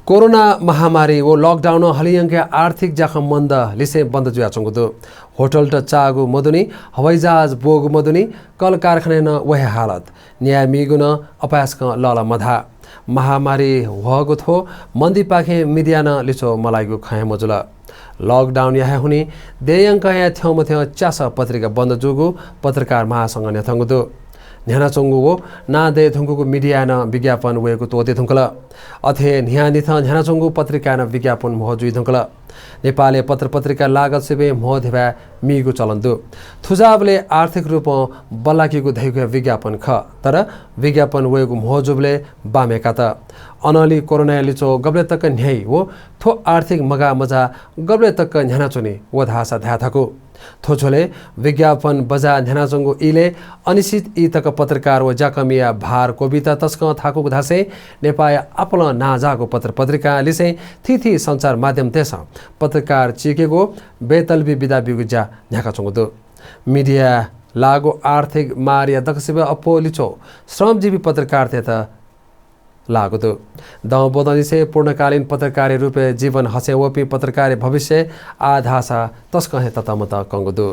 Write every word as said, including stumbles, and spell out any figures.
कोरोना महामारी व लकडाउनं हलिंयंके आर्थिक ज्याखँ मन्द लिसें बन्द जुयाच्वंगु दु। होटलत चाःगु मदुनि, हवाईजहाज ब्वःगु मदुनि, कलकारखानाय् नं व हे हालत। न्याय मीगु नं अपाय्सकं लःल्हाः मधाः। महामारी ह्वःगु थ्व मन्दीपाखें मिडियां नं लिच्वः मलाइगु खँ हे मजुल। लकडाउनया हे हुनिं देय्‌यंक हे थ्यंमथ्यं च्यासः पत्रिका बन्द जूगु पत्रकार महासंघं न्ह्यथंगु दु। न्ह्यानाच्वंगु व नां दये धुंकूगु मिडियाय् नं विज्ञापन वयेगु त्वःते धुंकल। अथे हे न्हियान्हिथं न्ह्यानाच्वंगु पत्रिकाय् नं विज्ञापन म्हो जुइ धुंकल। नेपालय् पत्रपत्रिका लागत सिबें म्हो धिबा मीगु चलन दु। थुजाःबलय् आर्थिक रूपं बल्लाकेगु धइगु हे विज्ञापन खः, तर विज्ञापन वयेगु म्हो जूबलय् बामय् कात। अनंलि कोरोनाया लिच्वः गबलय् तक न्ह्याइ व थ्व आर्थिक मगाःमजाः गबलय् तक न्ह्यानाच्वनी व धाःसा धाये थाकु। थ्व झ्वलय् विज्ञापन बजाः न्ह्यानाच्वंगु इलय् अनिश्चित ई तक पत्रकार व ज्याकःमिया भार क्वबित तसकं थाकुगु धासें नेपाःया आपालं नांजाःगु पत्रपत्रिकां लिसें थीथी सञ्चार माध्यमतय्सं पत्रकार चीकेगु बेतलबी बिदा बीगु ज्या न्ह्याकाच्वंगु दु। मिडियाय् लाःगु आर्थिक मारया दक्वसिबय् अप्वः लिच्वः श्रमजीवी पत्रकारतय्त लाःगु दु। दँ ब्वदंनिसें पूर्णकालीन पत्रकारया रूपय् जीवन हछें वःपिं पत्रकारया भविष्य आः धाःसा तसकं हे ततःमतः कंगु दु।